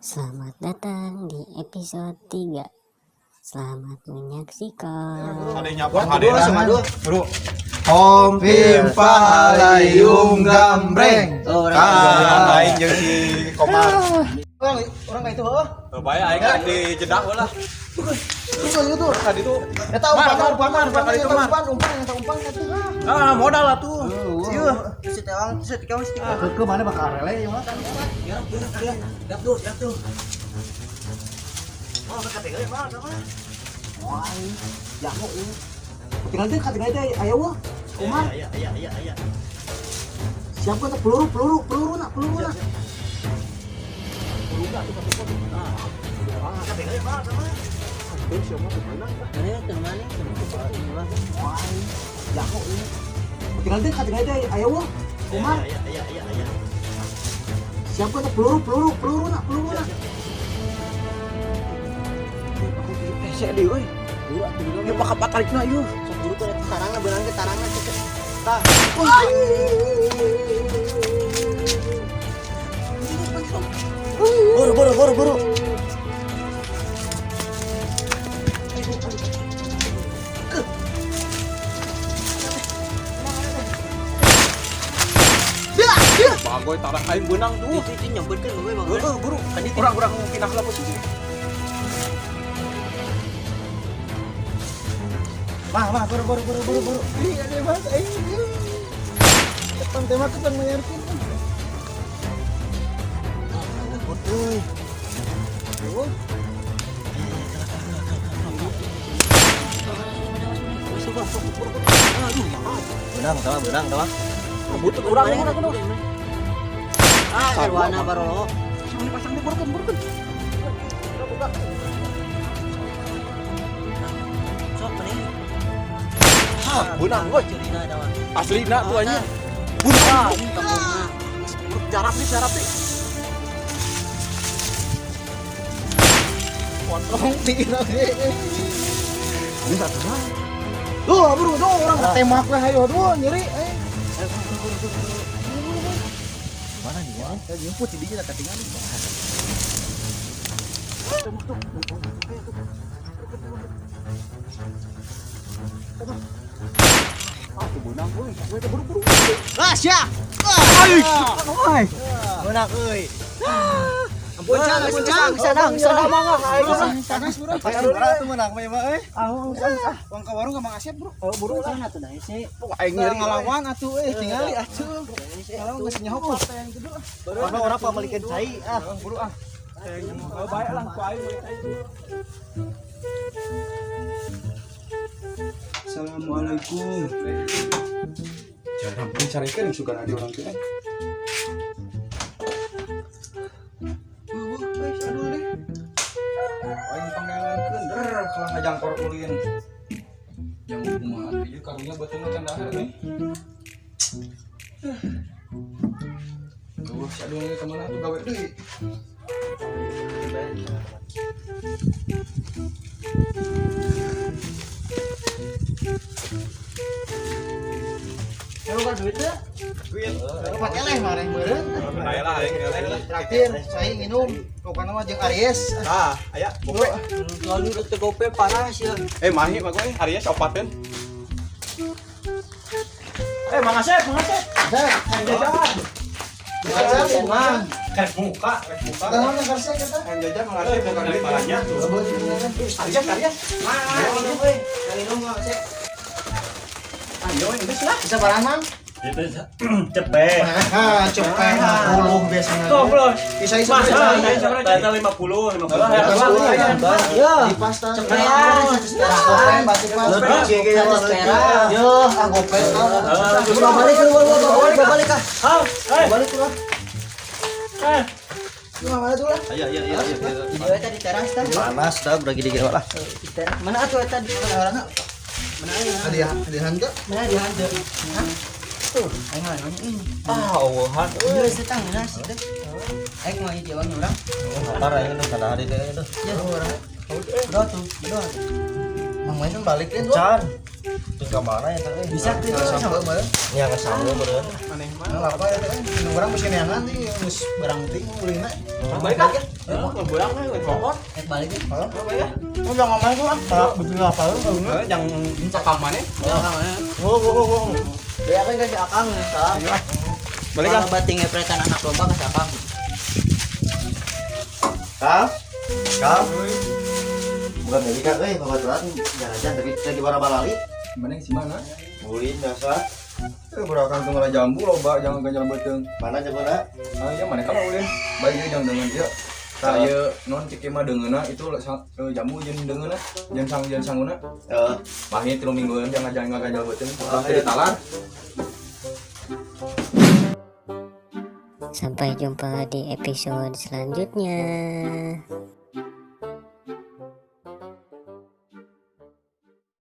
Selamat datang di episode 3. Selamat menyaksikan. Ada yang nyapa, ada yang Bro. Om pim palayung gambreng. Oh, Ah, aing jeung si Komar. Orang orang kayak itu heuh. Bae aing kan di jedah heula. Terus itu. Tadi tuh Eta umpan umpan umpan eta umpan umpan eta umpan eta. ah modal lah tuh. Ieu. Si tewang, si tewang, si tewang. Ke mana bakal rele ieu mah. Ya, ya, ya, tuh, ya tuh. Oh, kategori mah, sama. Wah, jago ieu. Tinggal teh katinggal teh aya wah. Komar. Iya, iya, iya, iya. Siapa tuh peluru peluru peluru nak peluru nak. Kategori mah, sama. Mana teu mana? Wah, jago ieu. Tinggal teh katinggal teh aya wah. Komar. Iya, iya, iya, iya. Siapa tuh peluru peluru peluru nak peluru nak. Eh, si Edi euy. Ieu bakal patarikna ieu. Sok buru tuh tarangna beunang ke tarangna cek. Tah. Buru, buru, buru, buru. Bagoy tarang aing beunang tuh. Itu itu nyamperkeun gue bang. Heeh, buru. Urang-urang pindah ke posisi. Mah, mah, buru, buru, buru, buru, buru. Iya, ada mas, aing. Depan tema ketan mayarkeun. Euy. Tuh. Benang sama, benang sama. Butut urang urang urang. Ah, sarwana barolo. Sini pasang di burkeun burkeun. Sok mana? Hah, beunang euy. Curina eta mah. Aslina tuh anjing. Beunang. Tembongna. Jarap nih, jarap nih. Potong tinggi lagi. Bisa tuh. Tuh, buru, tuh orang tembak we hayo tuh nyeri eh. Mana nih ya? Saya jemput di dinya katingali. Ah, tuh beunang euy. Gue teh buru-buru. Ah, sia. Oi. Beunang euy. Ampun cang, ampun cang. Sadang, sadang. Panas, bro. Panas tuh menang mah euy. Ah, Wong ka warung ka Mang Asep, bro. Oh, buru lah atuh da hese. Aing nyeri ngalawan atuh euy, tingali atuh. Ngalawan geus nyaho partai yang kedua. Orang orang pamalikeun cai ah. Buru ah. Oh, baik lah, ku aing. Assalamualaikum. Jangan mencarikan yang suka ada orang tuh. Eueuh, euy, aduh deh. Aing panggalankeun der kalah ngajangkor ulin. Yang kumaha ieu karunya bateuna can dahar nih. Tuh, si Adul ka mana tuh gawe deui. Kalau ka duit teh? Duit. Pak eleh mareh meureun. Aya lah aing eleh lah. Traktir saya nginum. Pokokna mah jeung Aries. Ah, aya gope. Lalu udah teu gope parah sia. Eh, mahi mah gue Aries opateun. Eh, Mang Asep, Mang Asep. Asep, Yang jajan. Asep, Mang. Rek muka, rek muka. Naon yang karsek eta? Yang jajan Mang Asep bukan duit parahnya. Aries, Aries. Minum euy. Minum mah sek. Ayo, geus lah. Bisa barang Mang? Itu cepet. Ah, cepet 50 biasanya. Tuh, bro. Bisa isa. Mas, bisa. ternyata 50, 50. Ya. Di pasta. Cepet. Gope, batu pas. Perak. Yo, ah gope. Balik lu, balik, balik ah. Balik lu. Eh, Lu mana tuh lah? Ayo, ayo, ayo, ayo. Di eta di teras tah. Panas dah, udah gini-gini lah. Di teras. Mana atuh eta di Orangnya mana aya? ada ada hantu. Mana di hantu? Hah? Tuh, aing mah nanya ini. Ah, awahan. Ieu setang geuna sih teh. Aing mah hiji urang urang. Ntar aing tuh kada hari deh itu. Ya, urang. Udah tuh, udah. Mang Main balik deh tuh. Can. Teu ka mana ya teh? Bisa tuh. Sampai meureun. Nya geus sangu meureun. Aneh mah. Nah, apa ya teh? Nu urang mesti neangan teh geus barang ting ulina. Balik ah. Ngebuang ah, ngepokot. Eh balik ya. Balik ah. Lu jangan ngomong tuh ah, betul apa lu kalau Eh, jangan cakam mana? Oh, oh, oh, oh. Ya kan kasih akang salah. Balik ah. Kalau bating ngepretan anak lomba kasih akang. Kal. Kal. Bukan deui ka euy babaturan jalan tapi teh di balali. Mana si mana? Ulin biasa. Eh, berakan tuh ngalah jambu loba jangan ganjal beuteung. Mana jambuna? Ah, iya mana kalau ulin. Baik ieu jangan dengan dia. Tah ieu non cek mah deungeuna itu jambu jeung deungeuna, jeung sang jeung sanguna. Heeh. Mahnya 3 mingguan jangan jangan ganjal beuteung. Ulah teu ditalar. Sampai jumpa di episode selanjutnya.